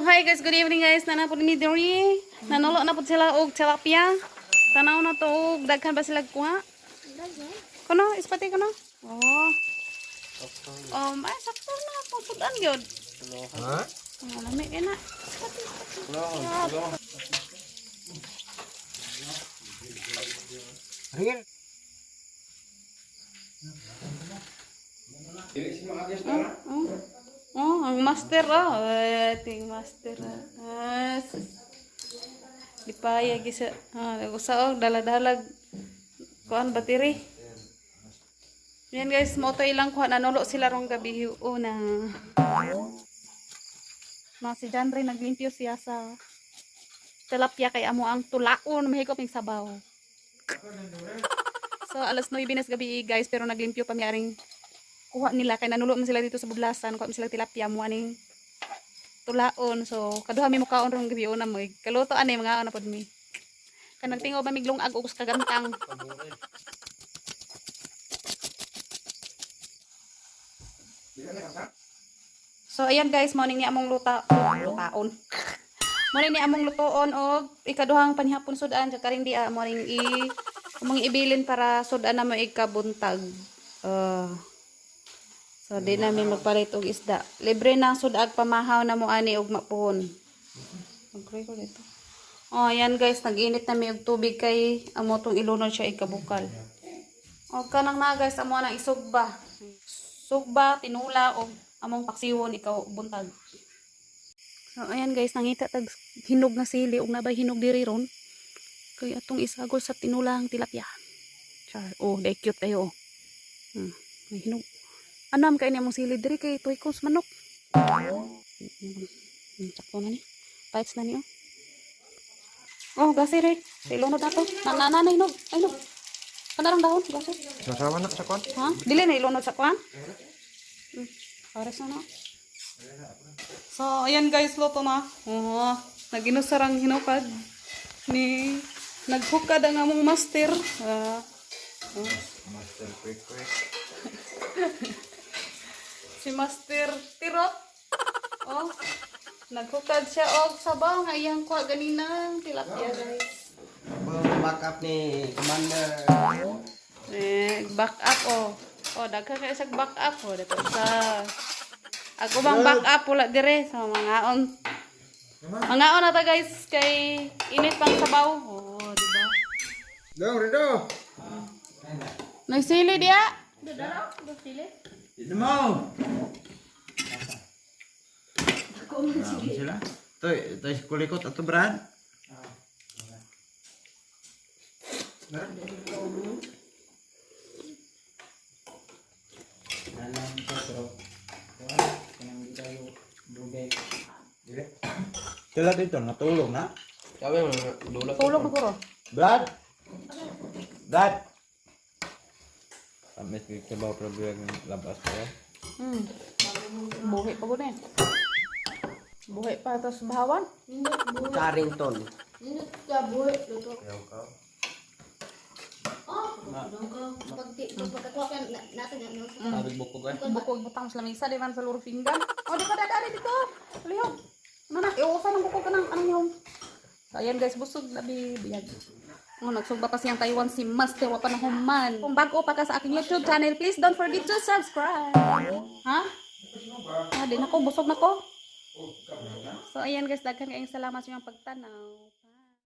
Hi guys, good evening guys. Naa na pod mi diri. Nanulo na pod sila og tilapia. Tanaw na to og daghan ba sila kuha? Kuno, ispati kuno. Oh. Ay sakto na kung sudan gyud. Ha? Oh, lami kay na. Ispati, ispati. Ringin. Oh. Oh, ang master oh. Eh, ting master. Ah. Sus. Di pa gisa. Ah, usa og daladalag kuan battery. Yan guys, mo to ilang kuha, nanulo sila rong gabi una. No, si John Ray naglimpyo siya sa tilapia kay amo ang tulaon mahigop ning sabaw. So alas 9 nas gabi guys, pero naglimpyo pa mi aring kuha nila kay nanulo man sila dito sa Budlasan, kuha man sila tilapia mo aning tulaon. So kaduha mi mukaon rong gabi una mo kaluto ani mga ano pod mi. Kay nagtingaw ba miglungag og kagantang. So ayan guys, morning ni among luta lutaon. Morning ni among lutoon og ikaduhang panihapon sudan sa karing dia morning i among ibilin para sudan na mo ikabuntag. So di namin magpalit og isda. Libre na ang sudag pamahaw na mo ani og mapuhon. Mag-record ko dito. Oh, ayan guys, nag-init na mi og tubig kay amo tong ilunod siya ikabukal. O kanang na guys, amo na isugba. Sugba, tinula og among paksiwon ikaw buntag. So ayan guys, nangita tag hinog nga sili ug nabay hinog diri ron. Kay atong isagol sa tinulang tilapia. Char, oh, day cute kayo. Oh. May hinog. Anam kay ni among sili diri kay tuig kos manok. Sakto na ni. Bites na ni oh. Oh, gasi re. Sa ilunod na to. Na na na, na hinog. Ay hinog. Kanarang dahon, gasi. Sasawa na sa kwan. Ha? Dili na ilunod sa kuan? Pares na no. So, ayan guys, luto na. Oo. Naginusarang hinukad ni naghukad ang among master. Ah, oh. Master quick quick. Si Master Tirot. Oh. Naghukad siya og sabaw nga iyang kuha ganina tilapia guys. Back up ni Commander. Eh, back up oh. Oh, daghan kay isang back up oh dito sa ako bang back up wala dire sa mga on. Mga on na ta guys kay init pang sabaw. Oh, di ba? Dong, Rido. Nagsili diya. Ito mo. Ako sila. Toy, toy kulikot ato Brad. Sila dito natulog na. Tulog na puro. Brad. Brad. Tamis kay kabaw problema labas ko. Buhi pa gud eh. Buhi pa tapos bahawan. Carrington. Bukog butang sa lamisa di man sa luro pinggan. Oh, di pa dadari dito. Lihog. Ano na? Iusan ang bukog kanang anong lihog. So, ayan guys, busog na biyag. Oh, nagsugba pa siyang Taiwan si Master wa pa na human. Kung bago pa ka sa aking YouTube channel, please don't forget to subscribe. Ha? Ah, di na ko, busog na ko. So ayan guys, daghan kayong salamat sa inyong pagtanaw.